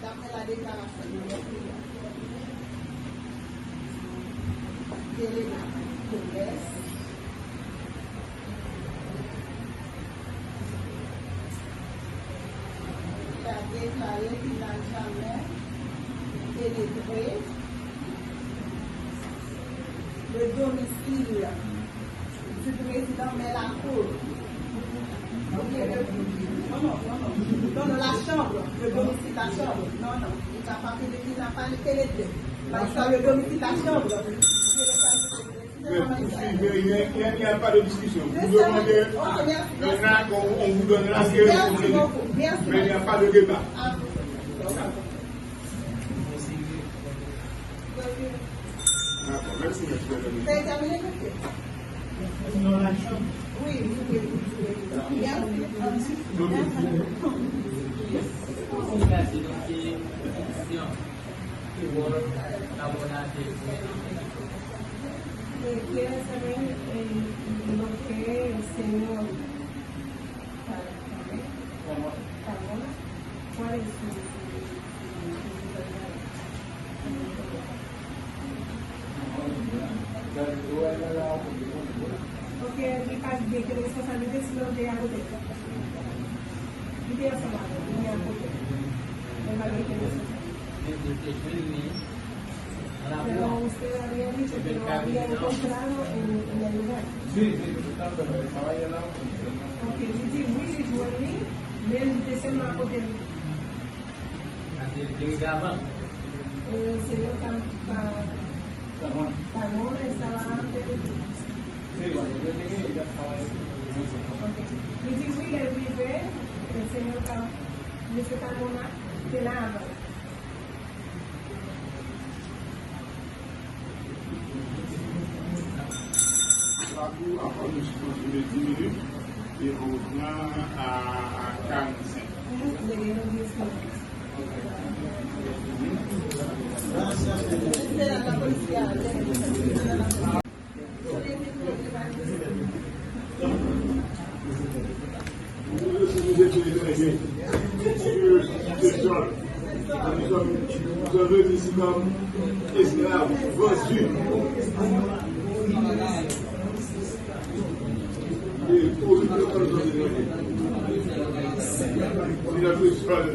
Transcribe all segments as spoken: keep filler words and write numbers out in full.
Daprè la deklarasyon de Mèt Milan, delege komès, ki a deklare ki n a jamè penetre le domicile du président, mais la cour. Ou bien le, non, non, non, non. Non, non, la chambre, le domicile, la chambre. Non, non. Il n'a pas pénétré, il n'a pas pénétré. Parce que le domicile, la chambre. Mais, mais il n'y a, il n'y a, il n'y a pas de discussion. Vous demandez, ok, merci, merci. Maintenant, on, on vous donne la réponse. Merci beaucoup. Merci, merci. Mais il n'y a pas de débat. Ah. Dakò, mèsi, mèsi, mèsi. Sa e tèmine, mesye? Sinon, la chanm. Wi, wi, wi, wi, wi. Mèsi. Ok. Mèsi. Mèsi. Mèsi. Eh, quiere saber, eh, lo que el señor Carmona, Carmona, ¿cuál es su, su, su, su? Paske li pa gen ki responsablite si lòt de a kote. Li te ansanm avè l, li te akote. Men pa gen ki responsablite. Pero usted había dicho que lo había encontrado en, en el lugar. Sí, sí, yo estaba, pero estaba allá al lado. Ok, li di wi, li jwenn li, men li te sèlman akote li. Eh, señor Cam-, Ca-, Carmona estaba antes de ti. Sí, cuando yo llegué, ella estaba ahí. Ok. Li di wi, lè l rive, eh, señor Cam-, mesye Carmona te la avan. Lakou a fè nou sipozine dis minit e nou pran a, a karannsenk. Nous aussi, nous étions étrangers sur ce sol. Nous sommes, nous sommes venus ici comme esclaves, vendus. Et pour nous, nous sommes étrangers. C'est notre sol.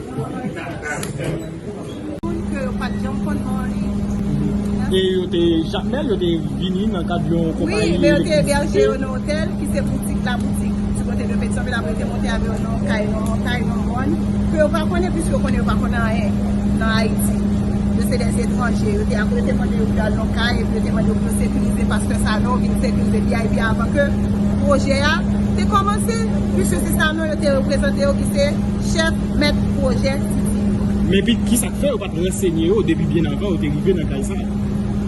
Moun ke yo pa t janm konn bò li. E yo te chapmèl, yo te vini nan kad yon konpayi elektrisite. Wi, men yo te ebèje yo nan otèl, ki se boutik la boutik. Ti kote de Petyonvil, apre yo te monte avè yo nan yon kay, nan yon montay, nan yon mòn, ke yo pa konnen, piske yo konnen yo pa konn anyen nan Ayiti. Yo se de etranje. Yo te, yo te mande yo pou yo al nan yon kay, epi yo te mande yo pou yo sekirize pastè Sanon, vin sekirize V I P avan ke pwojè a te kòmanse, piske se Sanon yo te reprezante yo ki se chèf mèt pwojè City. Men pi, ki sa k fè yo pa t ransenye yo depi byen avan yo te rive nan kay sa a?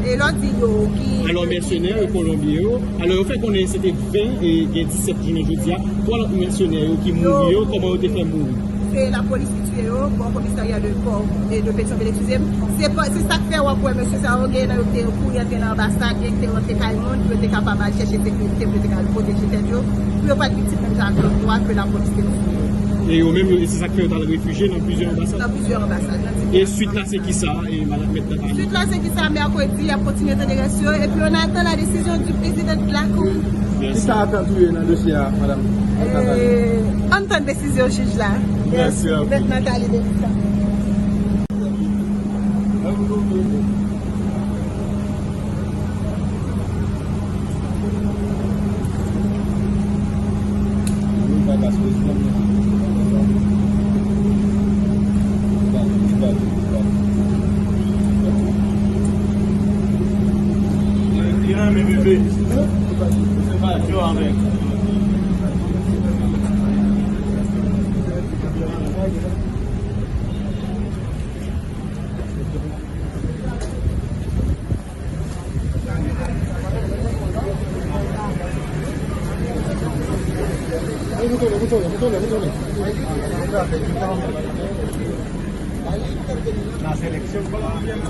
E lè w di yo ki... Alò, mèsenè yo, kolonbyen yo, alò, yo fè konnen se te ven e gen disèt jounen jodi a, twa lòt mèsenè yo ki mouri yo, kòman yo te fè mouri? Se lapolis ki tiye yo, bò komisarya de pò e de Petyonvil, eskize m. Se pa, se sa k fè w ap wè mesye sa yo, gen nan yo ki te kouri antre nan anbasad, gen ki te rantre kay moun, pou yo te kapab al chèche sekirite, pou yo te ka al pwoteje tèt yo, pou yo pa t viktim menm jan ak lòt twa ke lapolis te tiye yo. E yo menm, yo, e se sa k fè yo t al refijye nan plizyè anbasad? Nan plizyè anbasad, nan divès. E swit la, se ki sa, e madanm mèt la pale? Swit la, se ki sa, mèkredi, y ap kontinye tande rès yo, epi on attend la décision du président de la cour. Mèsi. Ki sa atant ou ye nan dosye a, madanm? Eh, ann tann desizyon jij la. Mèsi anpil. Mèt Nathalie Delisa. Li renmen bebe. Se pa jwe avèk. La selección colombiana.